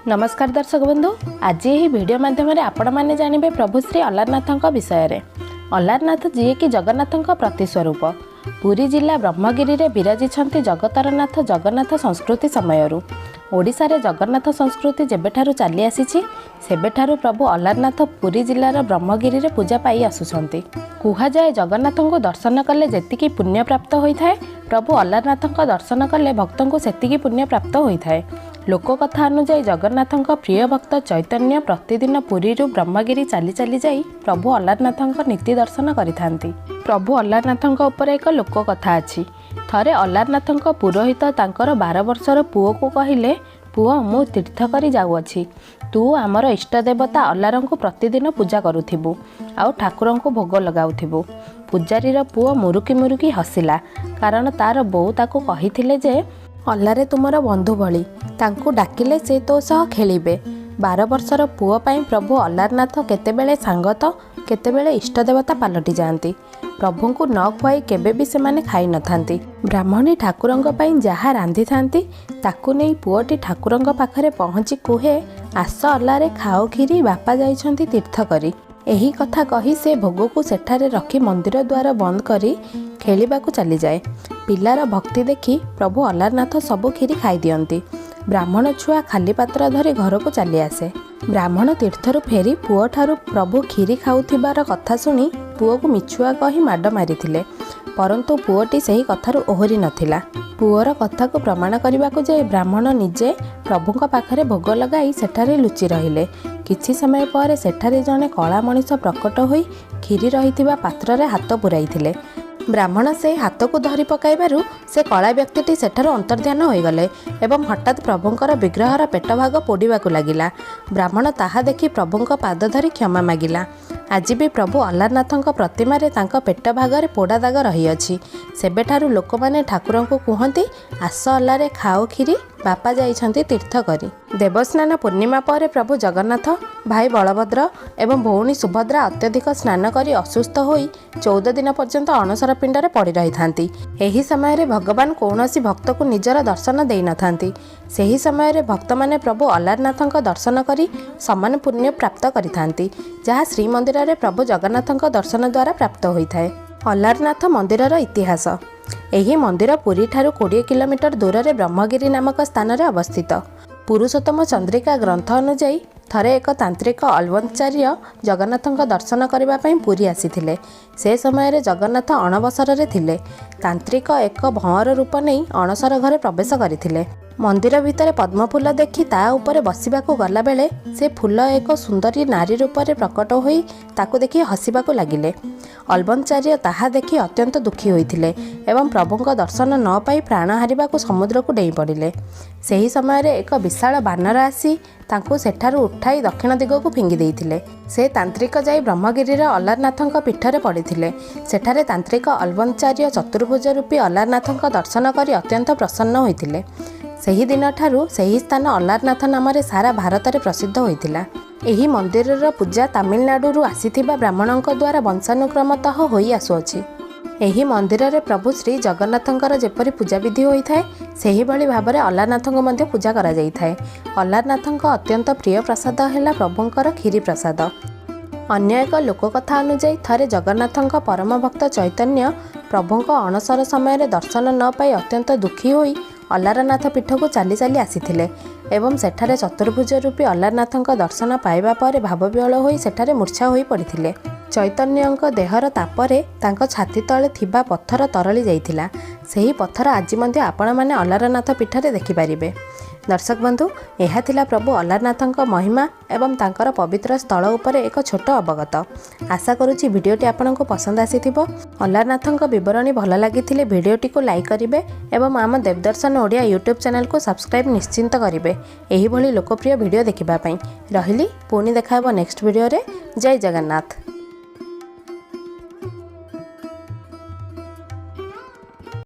ନମସ୍କାର ଦର୍ଶକ ବନ୍ଧୁ, ଆଜି ଏହି ଭିଡ଼ିଓ ମାଧ୍ୟମରେ ଆପଣମାନେ ଜାଣିବେ ପ୍ରଭୁ ଶ୍ରୀ ଅଲାରନାଥଙ୍କ ବିଷୟରେ। ଅଲାରନାଥ ଯିଏକି ଜଗନ୍ନାଥଙ୍କ ପ୍ରତିସ୍ୱରୂପ। ପୁରୀ ଜିଲ୍ଲା ବ୍ରହ୍ମଗିରିରେ ବିରାଜିଛନ୍ତି ଜଗତର ନାଥ ଜଗନ୍ନାଥ। ସଂସ୍କୃତି ସମୟରୁ ଓଡ଼ିଶାରେ ଜଗନ୍ନାଥ ସଂସ୍କୃତି ଯେବେଠାରୁ ଚାଲି ଆସିଛି, ସେବେଠାରୁ ପ୍ରଭୁ ଅଲାରନାଥ ପୁରୀ ଜିଲ୍ଲାର ବ୍ରହ୍ମଗିରିରେ ପୂଜା ପାଇ ଆସୁଛନ୍ତି। କୁହାଯାଏ, ଜଗନ୍ନାଥଙ୍କୁ ଦର୍ଶନ କଲେ ଯେତିକି ପୁଣ୍ୟ ପ୍ରାପ୍ତ ହୋଇଥାଏ, ପ୍ରଭୁ ଅଲାରନାଥଙ୍କ ଦର୍ଶନ କଲେ ଭକ୍ତଙ୍କୁ ସେତିକି ପୁଣ୍ୟ ପ୍ରାପ୍ତ ହୋଇଥାଏ। ଲୋକକଥା ଅନୁଯାୟୀ, ଜଗନ୍ନାଥଙ୍କ ପ୍ରିୟ ଭକ୍ତ ଚୈତନ୍ୟ ପ୍ରତିଦିନ ପୁରୀରୁ ବ୍ରହ୍ମଗିରି ଚାଲି ଚାଲି ଯାଇ ପ୍ରଭୁ ଅଲାରନାଥଙ୍କ ନୀତି ଦର୍ଶନ କରିଥାନ୍ତି। ପ୍ରଭୁ ଅଲାରନାଥଙ୍କ ଉପରେ ଏକ ଲୋକକଥା ଅଛି। ଥରେ ଅଲାରନାଥଙ୍କ ପୁରୋହିତ ତାଙ୍କର 12 ବର୍ଷର ପୁଅକୁ କହିଲେ, "ପୁଅ, ମୁଁ ତୀର୍ଥ କରି ଯାଉଅଛି। ତୁ ଆମର ଇଷ୍ଟ ଦେବତା ଅଲାରଙ୍କୁ ପ୍ରତିଦିନ ପୂଜା କରୁଥିବୁ ଆଉ ଠାକୁରଙ୍କୁ ଭୋଗ ଲଗାଉଥିବୁ।" ପୂଜାରୀର ପୁଅ ମୁରୁକି ମୁରୁକି ହସିଲା, କାରଣ ତାର ବୋଉ ତାକୁ କହିଥିଲେ ଯେ ଅଲାରେ ତୁମର ବନ୍ଧୁ ଭଳି, ତାଙ୍କୁ ଡାକିଲେ ସେ ତୋ ସହ ଖେଳିବେ। 12 ବର୍ଷର ପୁଅ ପାଇଁ ପ୍ରଭୁ ଅଲାରନାଥ କେତେବେଳେ ସାଙ୍ଗ ତ କେତେବେଳେ ଇଷ୍ଟ ଦେବତା ପାଲଟି ଯାଆନ୍ତି। ପ୍ରଭୁଙ୍କୁ ନ ଖୁଆଇ କେବେ ବି ସେମାନେ ଖାଇନଥାନ୍ତି। ବ୍ରାହ୍ମଣୀ ଠାକୁରଙ୍କ ପାଇଁ ଯାହା ରାନ୍ଧିଥାନ୍ତି, ତାକୁ ନେଇ ପୁଅଟି ଠାକୁରଙ୍କ ପାଖରେ ପହଞ୍ଚି କୁହେ, "ଆସ ଅଲାରେ ଖାଅ କ୍ଷୀରି, ବାପା ଯାଇଛନ୍ତି ତୀର୍ଥ କରି।" ଏହି କଥା କହି ସେ ଭୋଗକୁ ସେଠାରେ ରଖି ମନ୍ଦିର ଦ୍ୱାର ବନ୍ଦ କରି ଖେଳିବାକୁ ଚାଲିଯାଏ। ପିଲାର ଭକ୍ତି ଦେଖି ପ୍ରଭୁ ଅଲାରନାଥ ସବୁ କ୍ଷୀରି ଖାଇଦିଅନ୍ତି। ବ୍ରାହ୍ମଣ ଛୁଆ ଖାଲି ପାତ୍ର ଧରି ଘରକୁ ଚାଲିଆସେ। ବ୍ରାହ୍ମଣ ତୀର୍ଥରୁ ଫେରି ପୁଅଠାରୁ ପ୍ରଭୁ କ୍ଷୀରି ଖାଉଥିବାର କଥା ଶୁଣି ପୁଅକୁ ମିଛୁଆ କହି ମାଡ଼ ମାରିଥିଲେ। ପରନ୍ତୁ ପୁଅଟି ସେହି କଥାରୁ ଓହରି ନଥିଲା। ପୁଅର କଥାକୁ ପ୍ରମାଣ କରିବାକୁ ଯାଇ ବ୍ରାହ୍ମଣ ନିଜେ ପ୍ରଭୁଙ୍କ ପାଖରେ ଭୋଗ ଲଗାଇ ସେଠାରେ ଲୁଚି ରହିଲେ। କିଛି ସମୟ ପରେ ସେଠାରେ ଜଣେ କଳା ମଣିଷ ପ୍ରକଟ ହୋଇ କ୍ଷୀରି ରହିଥିବା ପାତ୍ରରେ ହାତ ପୁରାଇଥିଲେ। ବ୍ରାହ୍ମଣ ସେହି ହାତକୁ ଧରି ପକାଇବାରୁ ସେ କଳା ବ୍ୟକ୍ତିଟି ସେଠାରୁ ଅନ୍ତର୍ଧ୍ୟାନ ହୋଇଗଲେ ଏବଂ ହଠାତ୍ ପ୍ରଭୁଙ୍କର ବିଗ୍ରହର ପେଟ ଭାଗ ପୋଡ଼ିବାକୁ ଲାଗିଲା। ବ୍ରାହ୍ମଣ ତାହା ଦେଖି ପ୍ରଭୁଙ୍କ ପାଦ ଧରି କ୍ଷମା ମାଗିଲା। ଆଜି ବି ପ୍ରଭୁ ଅଲାରନାଥଙ୍କ ପ୍ରତିମାରେ ତାଙ୍କ ପେଟ ଭାଗରେ ପୋଡ଼ା ଦାଗ ରହିଅଛି। ସେବେଠାରୁ ଲୋକମାନେ ଠାକୁରଙ୍କୁ କୁହନ୍ତି, "ଆସ ଅଲାରେ ଖାଅ କ୍ଷୀରି, ବାପା ଯାଇଛନ୍ତି ତୀର୍ଥ କରି।" ଦେବସ୍ନାନ ପୂର୍ଣ୍ଣିମା ପରେ ପ୍ରଭୁ ଜଗନ୍ନାଥ, ଭାଇ ବଳଭଦ୍ର ଏବଂ ଭଉଣୀ ସୁଭଦ୍ରା ଅତ୍ୟଧିକ ସ୍ନାନ କରି ଅସୁସ୍ଥ ହୋଇ 14 ଦିନ ପର୍ଯ୍ୟନ୍ତ ଅଣସର ପିଣ୍ଡରେ ପଡ଼ି ରହିଥାନ୍ତି। ଏହି ସମୟରେ ଭଗବାନ କୌଣସି ଭକ୍ତକୁ ନିଜର ଦର୍ଶନ ଦେଇନଥାନ୍ତି। ସେହି ସମୟରେ ଭକ୍ତମାନେ ପ୍ରଭୁ ଅଲାରନାଥଙ୍କ ଦର୍ଶନ କରି ସମାନ ପୁଣ୍ୟ ପ୍ରାପ୍ତ କରିଥାନ୍ତି, ଯାହା ଶ୍ରୀମନ୍ଦିରରେ ପ୍ରଭୁ ଜଗନ୍ନାଥଙ୍କ ଦର୍ଶନ ଦ୍ୱାରା ପ୍ରାପ୍ତ ହୋଇଥାଏ। ଅଲାରନାଥ ମନ୍ଦିରର ଇତିହାସ। ଏହି ମନ୍ଦିର ପୁରୀଠାରୁ 20 କିଲୋମିଟର ଦୂରରେ ବ୍ରହ୍ମଗିରି ନାମକ ସ୍ଥାନରେ ଅବସ୍ଥିତ। ପୁରୁଷୋତ୍ତମ ଚନ୍ଦ୍ରିକା ଗ୍ରନ୍ଥ ଅନୁଯାୟୀ, ଥରେ ଏକ ତାନ୍ତ୍ରିକ ଅଲବନ୍ତାଚାର୍ଯ୍ୟ ଜଗନ୍ନାଥଙ୍କ ଦର୍ଶନ କରିବା ପାଇଁ ପୁରୀ ଆସିଥିଲେ। ସେ ସମୟରେ ଜଗନ୍ନାଥ ଅଣସରରେ ଥିଲେ। ତାନ୍ତ୍ରିକ ଏକ ଭଅଁର ରୂପ ନେଇ ଅଣସର ଘରେ ପ୍ରବେଶ କରିଥିଲେ। ମନ୍ଦିର ଭିତରେ ପଦ୍ମଫୁଲ ଦେଖି ତା ଉପରେ ବସିବାକୁ ଗଲାବେଳେ ସେ ଫୁଲ ଏକ ସୁନ୍ଦରୀ ନାରୀ ରୂପରେ ପ୍ରକଟ ହୋଇ ତାକୁ ଦେଖି ହସିବାକୁ ଲାଗିଲେ। ଅଲବନ୍ତାଚାର୍ଯ୍ୟ ତାହା ଦେଖି ଅତ୍ୟନ୍ତ ଦୁଃଖୀ ହୋଇଥିଲେ ଏବଂ ପ୍ରଭୁଙ୍କ ଦର୍ଶନ ନ ପାଇ ପ୍ରାଣ ହାରିବାକୁ ସମୁଦ୍ରକୁ ଡେଇଁ ପଡ଼ିଲେ। ସେହି ସମୟରେ ଏକ ବିଶାଳ ବାନର ଆସି ତାଙ୍କୁ ସେଠାରୁ ଉଠାଇ ଦକ୍ଷିଣ ଦିଗକୁ ଫିଙ୍ଗି ଦେଇଥିଲେ। ସେ ତାନ୍ତ୍ରିକ ଯାଇ ବ୍ରହ୍ମଗିରିର ଅଲାରନାଥଙ୍କ ପୀଠରେ ପଡ଼ିଥିଲେ। ସେଠାରେ ତାନ୍ତ୍ରିକ ଅଲବନ୍ତାଚାର୍ଯ୍ୟ ଚତୁର୍ଭୁଜ ରୂପୀ ଅଲାରନାଥଙ୍କ ଦର୍ଶନ କରି ଅତ୍ୟନ୍ତ ପ୍ରସନ୍ନ ହୋଇଥିଲେ। ସେହି ଦିନଠାରୁ ସେହି ସ୍ଥାନ ଅଲାରନାଥ ନାମରେ ସାରା ଭାରତରେ ପ୍ରସିଦ୍ଧ ହୋଇଥିଲା। ଏହି ମନ୍ଦିରର ପୂଜା ତାମିଲନାଡୁରୁ ଆସିଥିବା ବ୍ରାହ୍ମଣଙ୍କ ଦ୍ୱାରା ବଂଶାନୁକ୍ରମତଃ ହୋଇ ଆସୁଅଛି। ଏହି ମନ୍ଦିରରେ ପ୍ରଭୁ ଶ୍ରୀ ଜଗନ୍ନାଥଙ୍କର ଯେପରି ପୂଜାବିଧି ହୋଇଥାଏ, ସେହିଭଳି ଭାବରେ ଅଲାରନାଥଙ୍କୁ ମଧ୍ୟ ପୂଜା କରାଯାଇଥାଏ। ଅଲାରନାଥଙ୍କ ଅତ୍ୟନ୍ତ ପ୍ରିୟ ପ୍ରସାଦ ହେଲା ପ୍ରଭୁଙ୍କର କ୍ଷୀରି ପ୍ରସାଦ। ଅନ୍ୟ ଏକ ଲୋକକଥା ଅନୁଯାୟୀ, ଥରେ ଜଗନ୍ନାଥଙ୍କ ପରମ ଭକ୍ତ ଚୈତନ୍ୟ ପ୍ରଭୁଙ୍କ ଅଣସର ସମୟରେ ଦର୍ଶନ ନ ପାଇ ଅତ୍ୟନ୍ତ ଦୁଃଖୀ ହୋଇ ଅଲାରନାଥ ପୀଠକୁ ଚାଲି ଚାଲି ଆସିଥିଲେ ଏବଂ ସେଠାରେ ଚତୁର୍ଭୁଜ ରୂପୀ ଅଲାରନାଥଙ୍କ ଦର୍ଶନ ପାଇବା ପରେ ଭାବବିହ୍ୱଳ ହୋଇ ସେଠାରେ ମୂର୍ଚ୍ଛା ହୋଇ ପଡ଼ିଥିଲେ। ଚୈତନ୍ୟଙ୍କ ଦେହର ତାପରେ ତାଙ୍କ ଛାତି ତଳେ ଥିବା ପଥର ତରଳି ଯାଇଥିଲା। ସେହି ପଥର ଆଜି ମଧ୍ୟ ଆପଣମାନେ ଅଲାରନାଥ ପୀଠରେ ଦେଖିପାରିବେ। ଦର୍ଶକ ବନ୍ଧୁ, ଏହା ଥିଲା ପ୍ରଭୁ ଅଲାରନାଥଙ୍କ ମହିମା ଏବଂ ତାଙ୍କର ପବିତ୍ର ସ୍ଥଳ ଉପରେ ଏକ ଛୋଟ ଅବଗତ। ଆଶା କରୁଛି ଭିଡ଼ିଓଟି ଆପଣଙ୍କୁ ପସନ୍ଦ ଆସିଥିବ। ଅଲାରନାଥଙ୍କ ବିବରଣୀ ଭଲ ଲାଗିଥିଲେ ଭିଡ଼ିଓଟିକୁ ଲାଇକ୍ କରିବେ ଏବଂ ଆମ ଦେବଦର୍ଶନ ଓଡ଼ିଆ ୟୁଟ୍ୟୁବ୍ ଚ୍ୟାନେଲକୁ ସବସ୍କ୍ରାଇବ୍ ନିଶ୍ଚିତ କରିବେ ଏହିଭଳି ଲୋକପ୍ରିୟ ଭିଡ଼ିଓ ଦେଖିବା ପାଇଁ। ରହିଲି, ପୁଣି ଦେଖା ହେବ ନେକ୍ସଟ ଭିଡ଼ିଓରେ। ଜୟ ଜଗନ୍ନାଥ।